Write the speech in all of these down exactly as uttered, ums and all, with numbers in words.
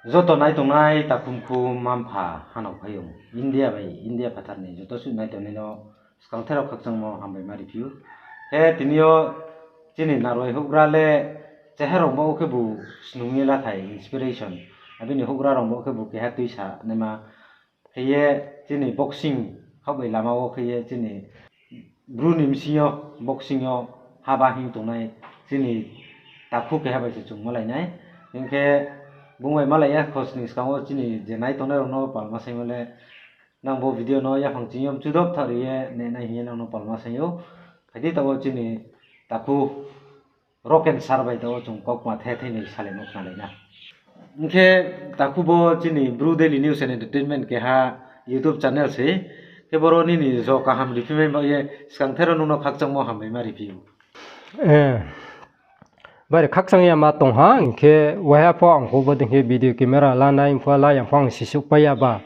Joto nai tongnai takhu mkhu mma mpha hanao phaiyong India bai India phathar ni joto suh nai tongnai no skangther rao khakchangmo hambai ma riphi ou. Khe tini yo chini narwai houhgra le cheha rao bo khebu snung ye lathai inspiration. Abini houhgra rao bo khebu keha tuisa naima. Khe ye chini boxing khaoh bai lama wo khe ye chini Bru ni bsing yo boxing yo haba hing tongnai chini takhu keha bai se chung malai nai. Hing khe bung bai malai ya khosning skang wo chini je nai tongnai rao no palma saingmo le nang bo video no yaphang ching yo mchu dop thari ye ne nai hing ye nang no palma saing ou. Phai di taoh wo chini takhu Roken sir bai taoh wo chung kaukma the thei ni salai no khnalai na. Hing khe takhu bo chini Bru Daily News and Entertainment keha YouTube channel se. Khe boro nini jo kaham riphi mai ba ye skangther rao nung no khakchangmo hambai ma riphi ou. Bari khakchang ya ma tong ha, hing khe waiha pho ang pho bo dei khe video camera lanai pho la yang pho ang sisuh pai ya ba.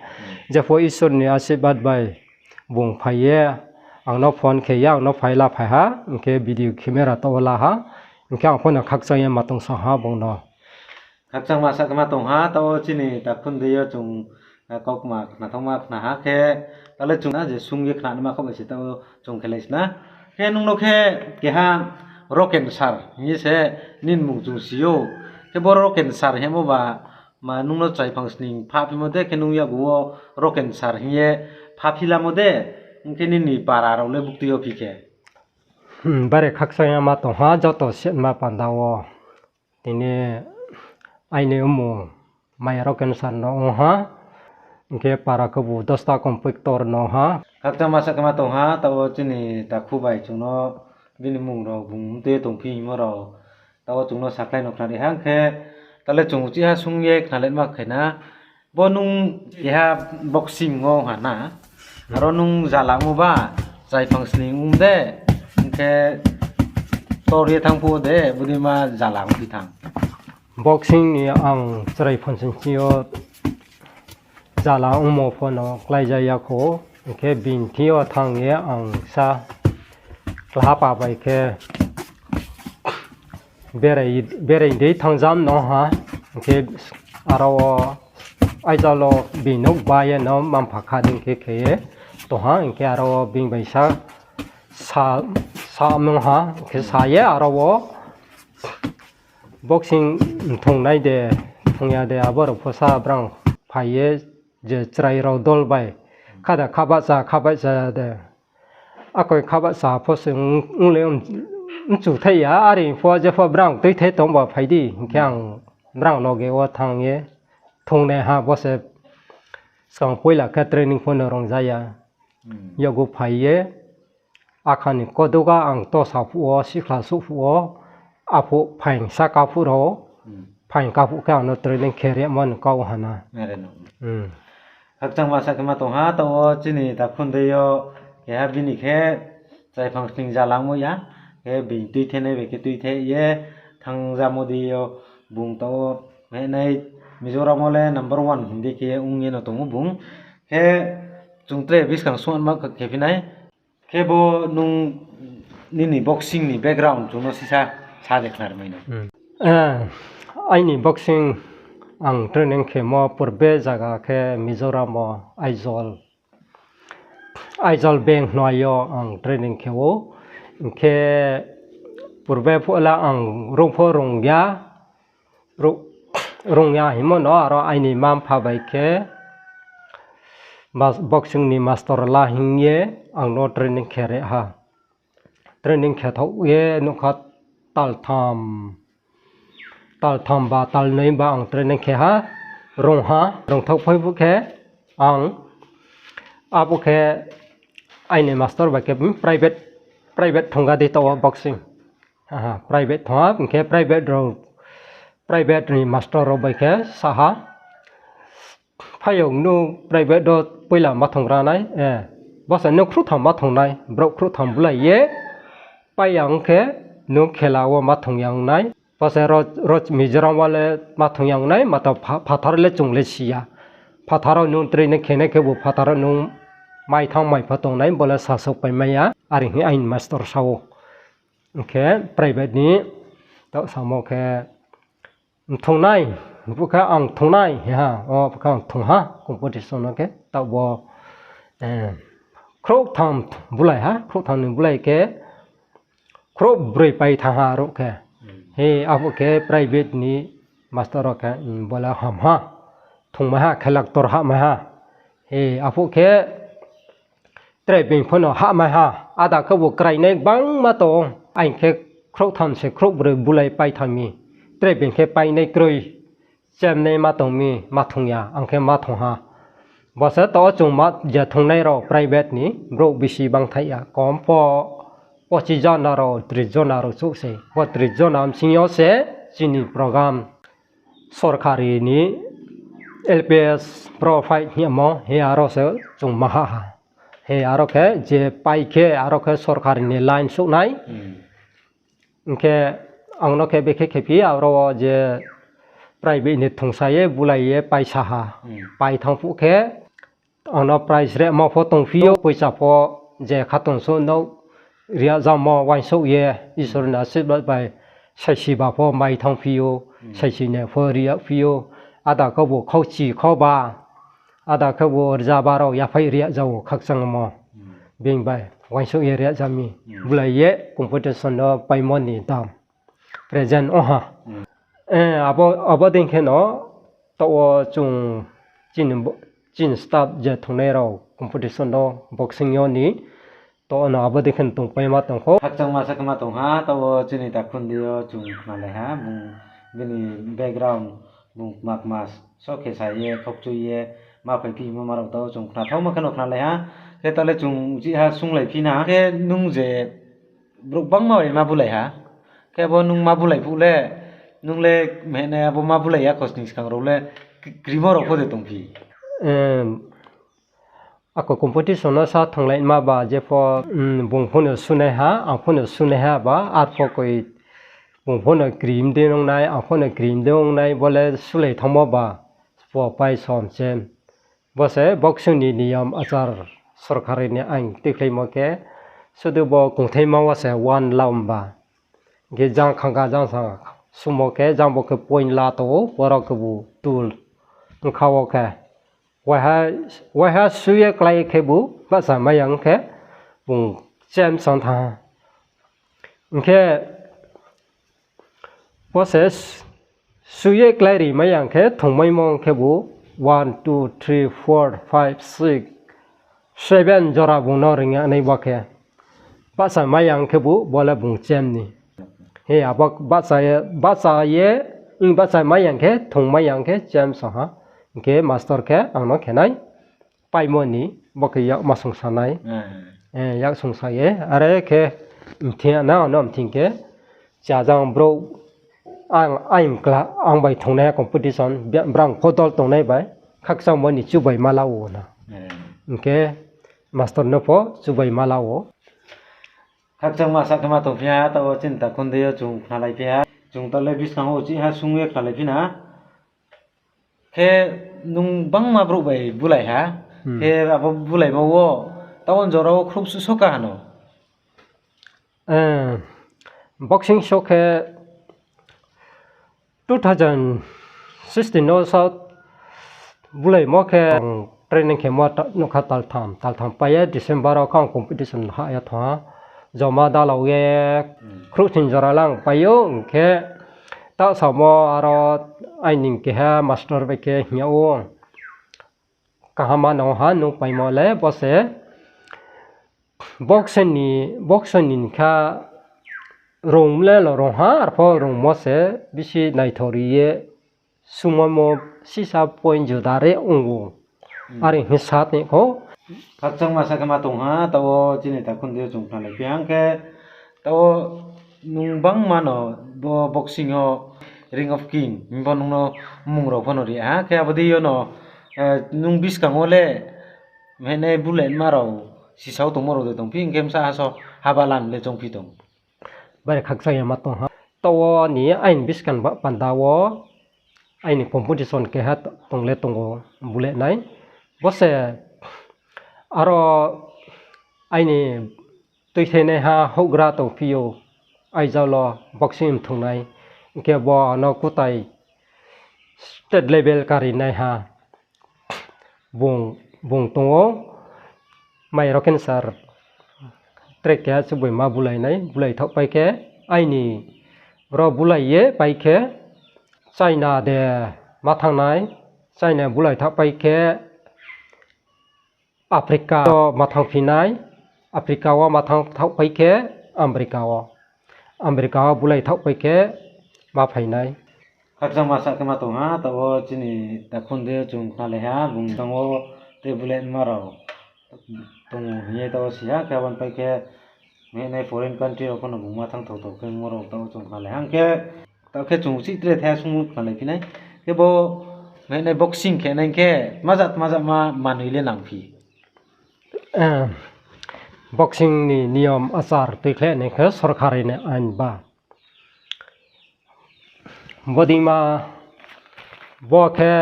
Jepho Isor ni asirbad bai bung phai ye ang no phone khe ye ang no phai la phai ha, hing khe video camera taoh wo la ha, hing khe ang pho no khakchang ya ma tong sa ha bung no. Khakchangma sa khe ma tong ha, taoh wo chini takhu ni dei yo chung kaukma khnathokma khna ha khe, taoh le chung na je sung ye khna naima khaoh bai se taoh wo chung khelai sna. Khe nung no khe keha Roken sir hing ye se nini mmung chung si ou. Khe bo Roken sir hingmo ba ma nung no chrai phangsning pha phimo de, khe nung yakgu wo Roken sir hing ye pha phi lamo de, hing khe nini para rao le buktui yo phi khe. Bari khakchang ya ma tong ha joto setma panda wo. Tini aini mmung mai Roken sir no ong ha, hing khe para khebu Dosta Compactor no ong ha. Khakchangma sa khe ma tong ha, taoh wo chini takhu bai chung no bini mmung rao bung mtui ye tongphi hingmo rao taoh wo chung no sakhlai no khnari ha, hing khe taoh le chung uchih ha sung ye khnalai ma khe na. Bo nung keha boxing wo ha na, aro nung jalangmo ba chrai phangsning ong de, hing khe tor ye thanng phuh de, bodei ma jalang phi thanng. Boxing ni ang chrai phangsning yo jala ongmo pho no kláija ya kho, hing khe bini thing yo thanng ye ang sa klahapa bai khe berai dei thanngzam no ha, hing khe aro wo Aizawl wo bini nouh ba ye no mma-mpha kha dei khe khe ye tong ha, hing khe aro wo bini bai sa, sa, sa mung ha, hing khe sa ye aro wo boxing mthungnai de, mthung ya de, abo rao pho sa brang phai ye je chrai rao dol bai, khada khabahcha, khabahcha de. Akoi khabahcha pho se ong, ong le ong, mchu thai ya, are pho jepho brang tuithai tong ba phai di, hing khe ang brang loge wo thanng ye thungnai ha, bo se skang poila khe training pho no rungja ya. Yakgu phai ye, akha ni koduga ang tosa phuh wo, sikhla suh phuh wo, aphuh phaing sa kaphuh rao, phaing kaphuh khe ang no training khe rimo ni kau ha na. Khakchangma sa khe ma tong ha, taoh wo chini takhu dei yo keha bini khe chrai phangsning jalangmo ya, khe bini tuithenai bai khe tuithe ye thanngzamo dei yo bung taoh wo mahnai Mizoram wo le number one hing dei khe ong ye no tong ou bung. Khe chung tre buskang suh ma khe phi nai. Khe bo nung nini boxing ni background chung no sisa sa de khnari mai no. Aini boxing ang training khemo purbe zaga khe Mizoram wo Aizawl, Aizawl Bank hnoi yo ang training khe ou. Hing khe purbe phuh la ang rung pho rung ya, rung ya hingmo no aro aini mma-mpha bai khe boxing ni master la hing ye ang no training khe ri ha. Training khe thaoh ye nouhkha taltham, taltham ba talnoi ba ang training khe ha, rung ha, rung thaoh phai phuh khe ang abo khe aini master bai khe private, private thungga di taoh wo boxing. Private thung ha, hing khe private rao, private ni master rao bai khe sa ha, Phaiyong, nung private wo poila ma thungra nai, bo se nung khruhtham ma thung nai, brouh khruhtham bulai ye, pai ya ong khe nung khela wo ma thung ya ong nai. Bo se ro, ro Mizoram wo le ma thung ya ong nai, mato pha-, phathar le chung le si ya. Phathar wo nung training khe nai khebu phathar wo nung mai thanng mai pho tong nai, bo le sasouh pai mai ya, are hing aini master sa ou. Hing khe private ni taoh samo khe mthung nai, Bo khe ang thungnai ha, o bo khe ang thung ha, competition no khe taoh bo, eh, khrouhtham bulai ha, khrouhtham ni bulai khe khrouhbroi pai thanng ha aro khe. He, aphuh khe private ni master rao khe, um, bo le ham ha, thungmai ha, khe laktor hahmai ha. He, aphuh khe tre being pho no hahmai ha, ada khe bo krainai gbangma tong, aing khe khrouhtham se khrouhbroi bulai pai thanng mi, tre being khe painai kroi, chemnai ma tong mi, ma thung ya, ang khe ma thung ha. Bo se taoh chung ma je thungnai rao private ni brouh bisi bangthaih ya, kom pho pochis jona rao, tris jona rao chouh se, bo tris jona bsing yo se chini program sorkari ni L P S provide hingmo, he aro se chung ma hah ha. He aro khe je pai khe, aro khe sorkari ni line souh nai. Hing khe ang no khe bekhe khephi, aro wo je private ni thungsa ye, bulai ye, paisa ha. Pai thanng phuh khe, ang no prize remo pho tongphi ou, poicha pho je khatungsouh no riazamo uaingsouh ye, Isor ni asirbad bai saisiba pho mai thanngphi ou, saisi ni pho riyagphi ou, ada khebu khauchi khoba, ada khebu rzaba rao yaphai riyagza ou khakchangmo. Being bai uaingsouh ye riyagza mi. Bulai ye competition no paimo ni dam present ong ha. Abo dei khe no taoh wo chung chini staff je thungnai rao competition no boxing yo ni taoh no abo dei khe no tongpaima tong kho. Khakchangma sa khe ma tong ha, taoh wo chini takhu ndi yo chung khnalai ha, bini background, bung kma kma so khe sa ye, khokchui ye, ma phaiphi hingmo ma rao taoh wo chung khnathaoma khe no khnalai ha. Khe taoh le chung uchih ha sunglaiphi na khe nung je brouh gbangma bai ma bulai ha. Khe abo nung ma bulai phuh le, nung le mhenai abo ma bulai ya khosning skang rao le krimo rao pho de tongphi? Ako competition no sa thunglaima ba jepho, bung pho no sunaiha, ang pho no sunaiha ba, arpho koi bung pho no krim de ong nai, ang pho no krim de ong nai, bo le sulai thanngmo ba, spo pai som chem. Bo se boxing ni niyom achar sorkari ni ain tuikhlaimo khe, sudu bo kongthaima wo se one lam ba. Hing khe jang khangka jang sa sumo khe, jang bo khe point la tong ou, borao khebu tul. Bkha wo khe waiha su ye klái khebu bahcha mai ya ong khe, bung chem sang thanng ha. Hing khe bo se su ye klái ri mai ya ong khe, thungmaimo ong khebu one, two, three, four, five, six, seven jora bung no ring ya nai bo khe. Bahcha mai ya ong khebu bo le bung chem ni. He, abo bahcha ye, bahcha mai ya ong khe, thungmai ya ong khe chem sang ha. Hing khe master khe ang no khe nai paimo ni, bo khe yak ma sungsa nai. Yak sungsa ye, are khe mthing ya na, no mthing khe, chajang brouh, ang bai thungnai competition, brang pho dol tongnai bai, khakchangmo ni chubai ma la ou na. Hing khe master no pho chubai ma la ou. Khakchangma sa khe ma tongphi ha, taoh wo chini takhu ndi yo chung khnalaiphi ha. Chung taoh le buskang wo uchih ha sung ye khnalaiphi na. Khe nung bangma brouh bai bulai ha. Khe abo bulaimo wo, taoh wo jora wo khrouh suh soka hano? Boxing so khe two thousand sixteen no sa bulaimo khe ang training khemo nougkha taltham, taltham pai ye December wo khe ang competition hah ye thanng ha. Joma dalao ye khrouhsni jora le ang pai ou, hing khe taoh samo aro aini keha master bai khe hing yag ou, kaham ma nang ha nung paimo le bo se boxing ni kha rung le no rung ha, arpho rungmo se bisi naithori ye sungmaimo sisa point juda re ong ou. Are hing sa tong kho. Khakchangma sa khe ma tong ha, taoh wo chini takhu ndi yo chung khnalaiphi ha hing khe, taoh wo nung bangma no bo boxing yo Ring of King hing pho nung no mmung rao pho no ri ha, khe abo dei yo no nung buskang wo le mhenai bulaima rao sisao tongmo rao de tongphi, hing khe bsa ha so haba lam le choungphi tong? Bari khakchang ya ma tong ha. Taoh wo ni aini buskang ba panda wo aini competition keha tong le tong ou, bule nai. Bo se aro aini tuithenaiha houhgra tongphi ou, Aizawl wo boxing mthungnai. Hing khe bo ano kutai state level karinaiha bung, bung tong ou. Mai rao cancer tre keha se boima bulai nai, bulai thaoh pai khe, aini bro bulai ye pai khe, China de ma thanng nai, China bulai thaoh pai khe, Africa wo ma thanngphi nai, Africa wo ma thanng thaoh pai khe, America wo, America wo bulai thaoh pai khe ma phai nai. Khakchangma sa khe ma tong ha, taoh wo chini takhu de chung khnalai ha, bung tang wo tei bulai ma rao tong hing ye taoh wo si ha, khe abo ni pai khe, mehnai foreign country rao pho no bung ma thanng thao thao khe mo rao taoh wo chung khnalai ha. Hing khe, taoh khe chung uchih tre thai sung khnalai phi nai. Khe bo mehnai boxing khe nai khe, tma ja, tma ja ma manoi le nangphi? Boxing ni niyom achar tuikhlai nai khe sorkari ni ain ba. Bodei ma bo khe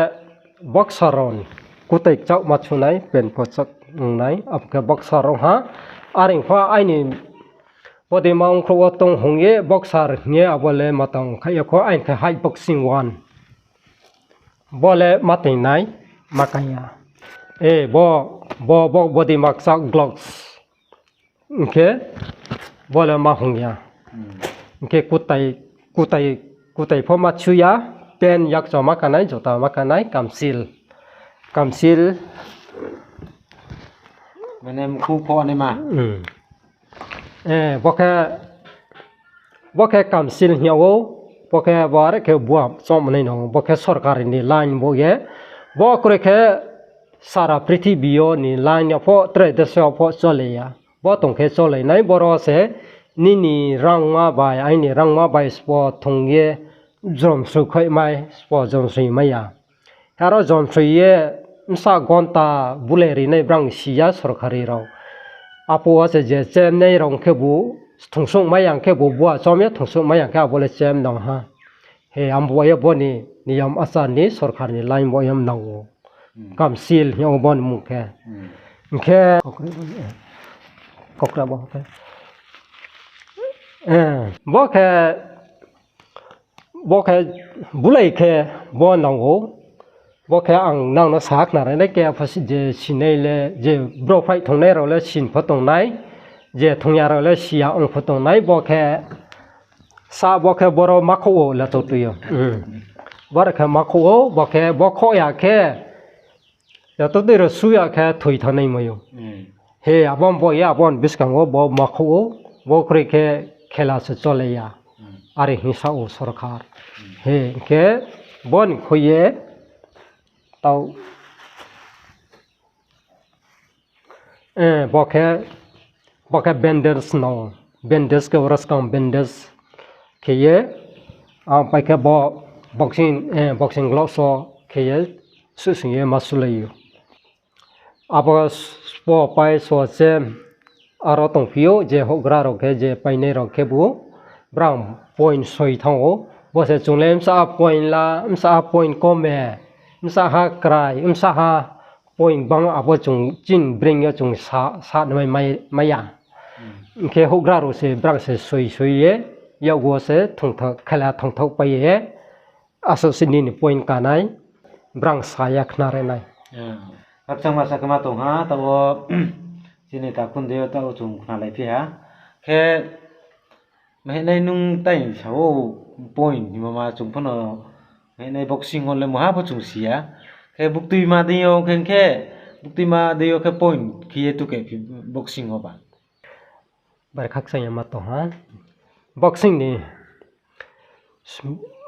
boxer rao ni kutai kchaoh ma chu nai, pen pho chak ong nai, abo khe boxer rao ha. Are pho aini bodei ma ongkhrouh wo tong hing ye boxer hing ye abo le ma tang khaih ya kho, aini khe high boxing one. Bo le ma teng nai, ma kai ya. E, bo, bo, bo, bodei ma kchaoh gloves. Hing khe bo le ma hung ya. Hing khe kutai, kutai, kutai pho ma chu ya, pen yakcho ma kanai, jota ma kanai, kamsil. Kamsil. Mane mkhu pho naima. Bo khe, bo khe kamsil hing yag ou, bo khe bo are khe bua chom nai no, bo khe sorkari ni line bo ye, bo kroi khe sara prithibi yo ni line yo pho, tre deso yo pho chole ya. Bo tong khe chole nai, boro se nini rangma bai, aini rangma bai sbo thong ye jrom soi khaih mai, sbo jrom soi mai ya. Aro jrom soi ye bsa gonta bulai ri nai brang si ya sorkari rao. Aphuh wo se je chemnai rao khebu, thungsouh mai ya khebu bua chom ye thungsouh mai ya khe abo le chem nang ha. He, abo ye bo ni niyom achar ni sorkar ni line bo ye nang ou. Kamsil hing yag ou bo ni mung khe. Hing khe, kokra bo khe. Bo khe, bo khe bulai khe bo nang ou. Bo khe ang nang no sa khna ri nai khe, je sinai le, je bro phai thongnai rao le sin pho tongnai, je thong ya rao le si ya ong pho tongnai, bo khe sa bo khe boro makhouh wo le totui yo. Boro khe makhouh wo, bo khe bo khoh ya khe, ya totui rao su ya khe thoi thanngnai mai ou. He, abo bo ye, abo ni buskang wo bo makhouh ou, bo kroi khe khela se chole ya. Are hing sa ou sorkar. He, hing khe bo ni khui ye tau, bo khe, bo khe bandage no, bandage khe oro skang bandage khe ye, ang pai khe bo boxing, boxing gloves wo khe ye, suhsing ye ma sulai ou. Abo sbo pai sbo chem aro tongphi ou, je houhgra rao khe, je painai rao khebu, brang point soi thanng ou. Bo se chung le bsa point la, bsa point kome, bsa ha krai, bsa ha point bang abo chung chini brain yo chung sa, sa mai, mai ya. Hing khe houhgra rao se brang se soi soi ye, yakgu wo se thongthao, khela thongthao pai ye, asuh se nini point kanai, brang sa ya khna ri nai. Khakchangma sa khe ma tong ha, taoh wo chini takhu de yo taoh wo chung khnalaiphi ha. Khe, mehnai nung tai sa ou point hingmo ma chung pho no, mehnai boxing wo le muha pho chung si ya. Khe buktuima deing yo khe, khe buktuima deing yo khe point khe ye tu khe phi boxing wo ba. Bari khakchang ya ma tong ha. Boxing ni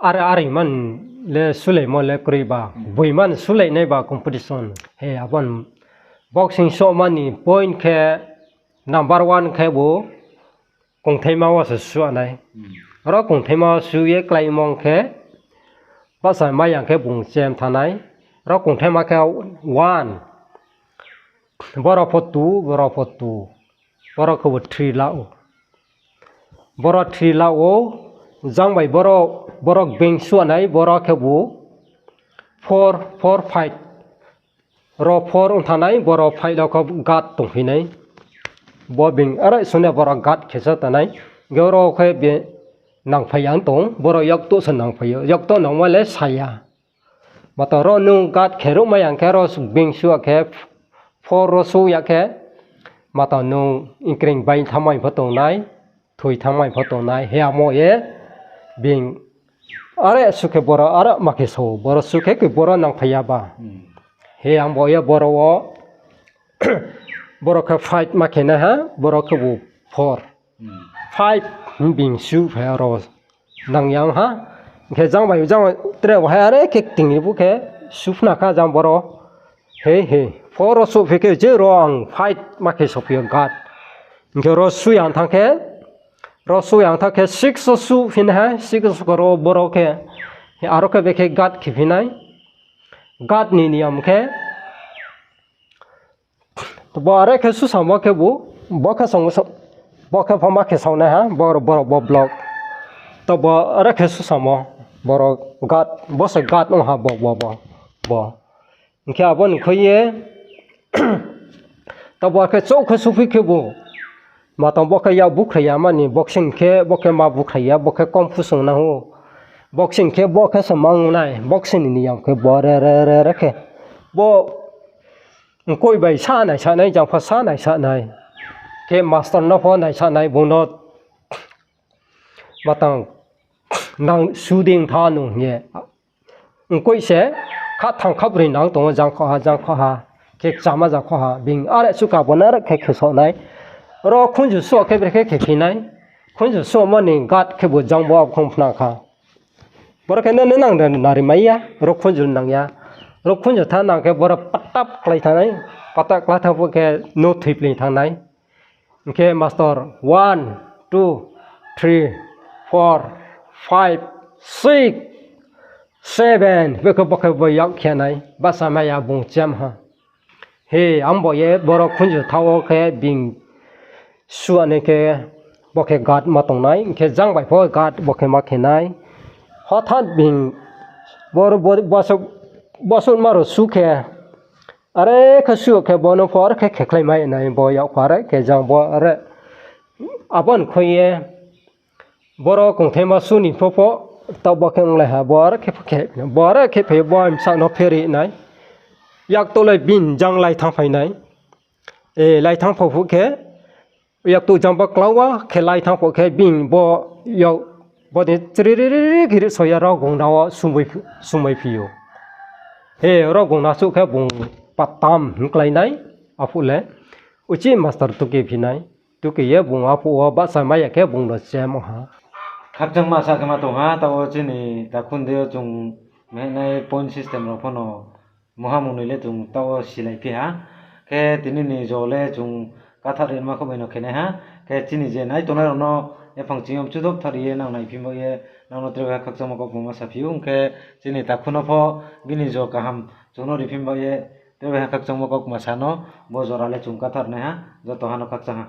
are, are man le sulaimo le kroi ba. Boima ni sulai nai ba competition. He, abo ni boxing sohma ni point khe number one khe bo kongthaima wo se suh nai. Aro kongthaima wo suh ye kláimo khe, bahcha mai ya khe bung chem thanng nai. Aro kongthaima khe one. Boro pho two, boro pho two. Boro khebu three la ou. Boro three la ou, jang bai boro, boro being suh nai, boro khebu four, four fight. Ro four ong thanng nai, boro fight rao khe guard tongphi nai. Bo being arai sung ya boro guard khe sa tong nai. Ge ro khe be nangphai ya tong, boro yakto se nangphai ou. Yakto nangma le sa ya. Mato ro nung guard khe ruhmai ya khe ro being suh ya khe, four ro suh ya khe, mato nung ingkring bai thanngmai pho tongnai, thoi thanngmai pho tongnai, he amo ye being are suh khe boro are ma khe so, boro suh khe khe boro nangphai ya ba. He ang bo ye boro wo, boro khe five ma khe nai ha, boro khebu four. Five hing being suh phai aro nang ya ha. Hing khe jang bai jang tre bo hai are khe kting ri bu khe suh phna kha jang boro. He he, four ro suh phi khe je ro ang five ma khe sophi yo guard. Hing khe ro suh yang thanng khe, ro suh yang thanng khe six wo suh phi nai ha, six wo suh khe ro boro khe, aro khe bekhe guard khe phi nai. Guard ni niyom khe, to bo are khe susamo khebu, bo khe song, bo khe pho ma khe saonai ha, bo, bo, bo block. To bo are khe susamo, boro guard, bo se guard ong ha, bo, bo, bo, bo. Hing khe abo ni khui ye, to bo khe chouh khe suphi khebu, matang bo khe yak bukhrai ya mani, boxing khe, bo khe ma bukhrai ya, bo khe kung fu song nang ou. Boxing khe bo khe se mang nai, boxing ni niyom khe bo re, re, re, re khe. Bo mkoih bai sa nai sa nai, jang pho sa nai sa nai. Khe master no pho nai sa nai, bung no matang nang suding tha nung hing ye. Mkoih se khathang khabroi nang tong ou, jang khoh ha, jang khoh ha, khe kchama jang khoh ha, being are suh khe abo no are khe khe so nai. Ro khunju suh khe brekhe khe phi nai. Khunju suhmo ni guard khebu jang bo abo khong phna kha. Boro khe no nang nari mai ya, ro khunju nang ya. Ro khunju tha nang khe boro patap klái thanng nai, patap klái thanng phuh khe no thoipleing thanng nai. Hing khe master, one, two, three, four, five, six, seven, bo khe bo khe bo yak khe nai, bahcha mai ya bung chem ha. He, ang bo ye boro khunju tha wo khe being suh nai khe, bo khe guard ma tong nai, hing khe jang bai pho guard bo khe ma khe nai. Hothat being boro bo, bosuh, bosuh ma ro suh khe, are khe suh khe bo no pho are khe khekhlai mai nai, bo yak pho are khe jang bo are. Abo ni khui ye, boro kongthaima suh ni pho pho, taoh bo khe onglai ha, bo are khe pho khe, bo are khe phai bo bsa no pheri nai. Yak to le being jang lai thanngphai nai. E, lai thanngphai phuh khe, yak to jang bo klau wa khe lai thanngphai khe being bo yak bo ni chri ri ri ri khe ri so ya rao gongna wo sumai phi ou. He, rao gongna suh khe bung patam hing klái nai, aphuh le. Uchih master tuke phi nai. Tuke ye bung aphuh wo bahcha mai ya khe bung no chem ha. Khakchangma sa khe ma tong ha, taoh wo chini takhu ni deing yo chung mehnai point system rao pho no mungha mungnoi le chung taoh wo silai phi ha. Khe tini ni jo le chung kathar ri ma kho bai no khe nai ha. Khe chini je nai tongnai rao no yaphang ching yo mchudob thar ye nang nai phi ba ye nang no tre bai ha khakchangma kaukma ma saphi ou. Ong khe chini takhu no pho bini jo kaham chung no ri phi ba ye tre bai ha khakchangma kaukma sa no bo jora le chung kathar nai ha. Joto ha no khakchang ha.